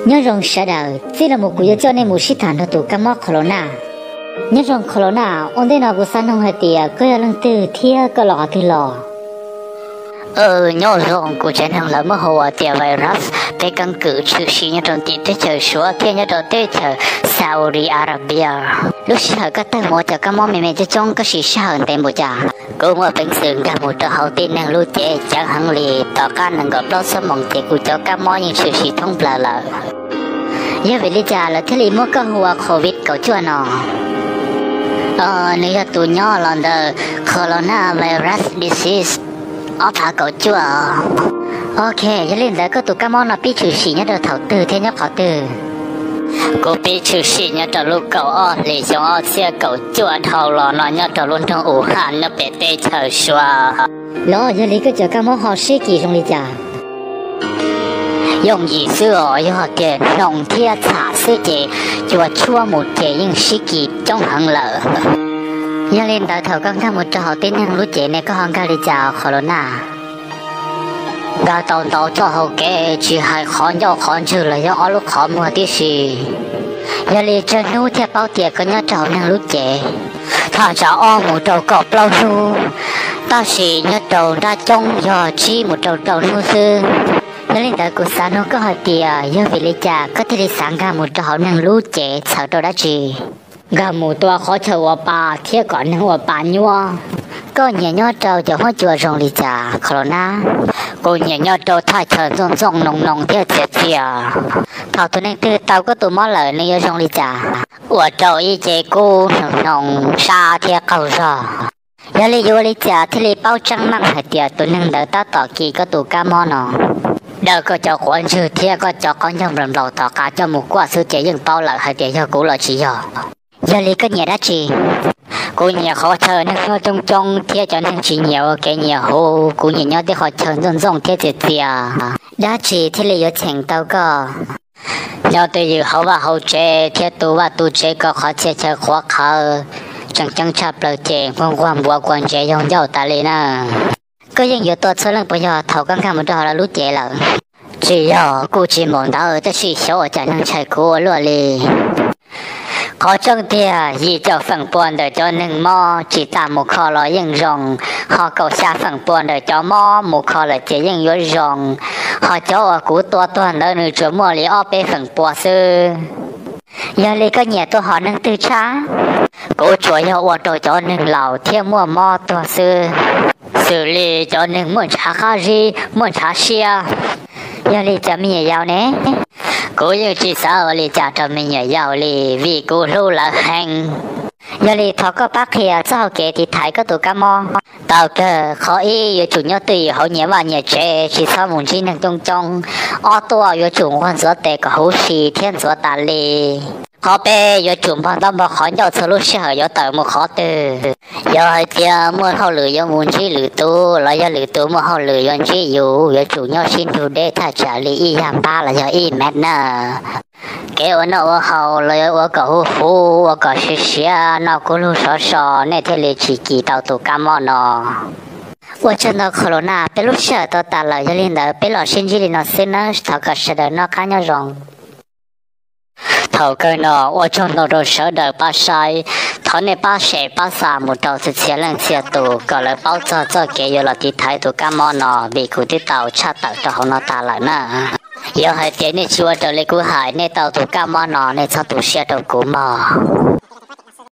Nyob zoo sawv daws, txij no mus kuv yuav coj nej mus sib tham nrog tus kab mob Corona. Nyob zoo Corona, ua ntej no kuv xav noog hais tias koj yog leej twg thiab koj los qhov twg los? Nyob zoo, kuv tsev neeg lawv muab hu ua tias Virus, peb keeb kwm tshwm sim nyob rau tim teb chaws Suav thiab nyob rau teb chaws Saudi Arabia. Lub sij hawm koj tawg mus ua cov kab mob me me coob coob, koj siv sij hawm ntev npaum cas? Kuv muaj peev xwm nkag mus rau hauv tib neeg lub cev ceev heev li, tom qab nees nkaum plaub xuab moos ces kuv cov kab mob yeej tshwm sim thoob plaws lawm. Yog vim li cas lawv thiaj li muab koj hu ua Covid kaum cuaj no? Nws yog tus nyob los ntawm Corona virus disease ob phav kaum cuaj. Ok, yog li ntawd koj tus kab mob no pib tshwm sim nyob rau thaum twg thiab nyob qhov twg? Kuv pib tshwm sim nyob rau lub kaum ob hlis xyoo ob txhiab kaum cuaj dhau los no nyob rau lub nroog Wuhan nyob pem teb chaws Suav. Los yog li koj cov kab mob ho sib kis zoo li cas? Yooj yim xwb os, yog tias hnoos thiab txham xwb ces cua tshuab mus ces yeej sib kis coob heev lawm. Yog li ntawd thaum koj nkag mus rau hauv tib neeg lub cev ne koj ho nkag li cas Corona? Nkag tau ntau txoj hau kev, tsis hais qhov ncauj qhov ntswg los yog ob lub qhov muag tib si. Yog li tsawg hnub thiaj paub tias koj nyob rau hauv neeg lub cev? Thaj tsam ob mus rau kaum plaub hnub, tab sis nyob rau nrab coob yog tsib mus rau rau hnub xwb. Yog li ntawd kuv xav nug koj hais tias yog vim li cas koj thiaj li xav nkag mus rau hauv neeg lub cev txhawm rau dab tsi? Nkag mus tua qhov chaw ua pa thiab kom neeg ua pa nyuaj. Koj nyiam nyob rau cov huab cua zoo li cas Corona? Kuv nyiam nyob rau thaj chaw ntxooj ntxooj noo noo thiab txias txias. Thaum tus neeg twg tau koj tus mob lawm nws yuav zoo li cas? Ua rau ib ce kub hnoos hnoos sab thiab qaug zog. Yog li yuav ua li cas thiaj li paub tseeb meej hais tias tus neeg ntawd tab tom kis koj tus kab mob no? Daws koj cov quav ntswg thiab koj cov qaub ncaug nplaum nplaum tom qab coj mus kuaj xwb ces yeej paub lawm hais tias yog kuv los tsis yog. Yog li koj nyiam dab tsi? Kuv nyiam qhov chaw neeg nyob coob coob thiab cov neeg tsis nyiam ua kev nyiam huv. Kuv nyiam nyob tej qhov chaw ntxooj ntxooj thiab txias txias. Dab tsi thiaj li yuav cheem tau koj? Nyob twj ywm hauv vaj hauv tsev thiab tu vaj tu tsev kom qhov txhia chaw qhuav qhawv. Tseem ceeb tshaj plaws ces nquag nquag npuav kua ntsev yog ncauj tas li na. Koj yeej yuav tua txhua leej puas yog thaum koj nkag mus rau hauv lawv lub cev lawm? Tsis yog, kuj tsis npaum ntawd tab sis xyov ua cas neeg ntshai kuv ua luaj li. Qhov tseeb tiag, yim caum feem pua ntawm cov neeg mob tsis tas mus kho los yeej zoo, ho kaum xya feem pua ntawm cov mob mus kho lawm ces yeej yuav zoo, ho cov uas kuv tua tuag ntawd nws tsuas muaj li ob peb feem pua xwb. Yog li koj nyiam tua hom neeg twg tshaj? Kuv tsuas yog ua rau cov neeg laus thiab muaj mob tuag xwb, xws li cov neeg muaj ntshav qab zib, muaj ntshav siab. Yog li cov me nyuam yaus ne? Kuv yeej tsis xav ua li cas rau me nyuam yaus li vim kuv hlub lawv heev. Yog li thov koj pab qhia txoj hau kev tiv thaiv koj tus kab mob. Tau kawg, qhov ib yuav tsum nyob twj ywm hauv nyias vaj nyias tsev tsis txhob mus ntsib neeg coob coob. Ob tuaj yuav tsum nquag ntxuav tes kom huv si thiab ntxuav tas li. Qhov peb yuav tsum npog ntaub npog qhov ncauj txhua lub sij hawm yuav tawm mus qhov twg. Yog hais tias muaj hauj lwm yuav mus ntsib lwm tus los yog lwm tus muaj hauj lwm yuav ntsib yus, yuav tsum nyob sib nrug deb thaj tsam li ib yag npab los yog ib mev na. Kev ua noj ua haus los yuav ua kom huv huv, ua kom siav siav, noj kub lug sov so, nej thiaj li tsis kis tau tus kab mob no. Ua tsaug ntau Corona, peb lub sij hawm tau tas lawm, yog li ntawd peb los sib ntsib li no xwb nawb, thov kom sawv daws noj qab nyob zoo. Thaum kawg no, ua tsaug ntau rau sawv daws pab saib, thov nej pab share pab xa mus rau txhia txhia leej txhia tus kom lawv paub txog txoj kev yuav los tiv thaiv tus kab mob no, vim kuv twb tau tshaj tawm rau hauv no tas lawm na. Yog hais tias nej tsis ua raws li kuv hais, nej tau tus kab mob no nej txhob tu siab rau kuv mog.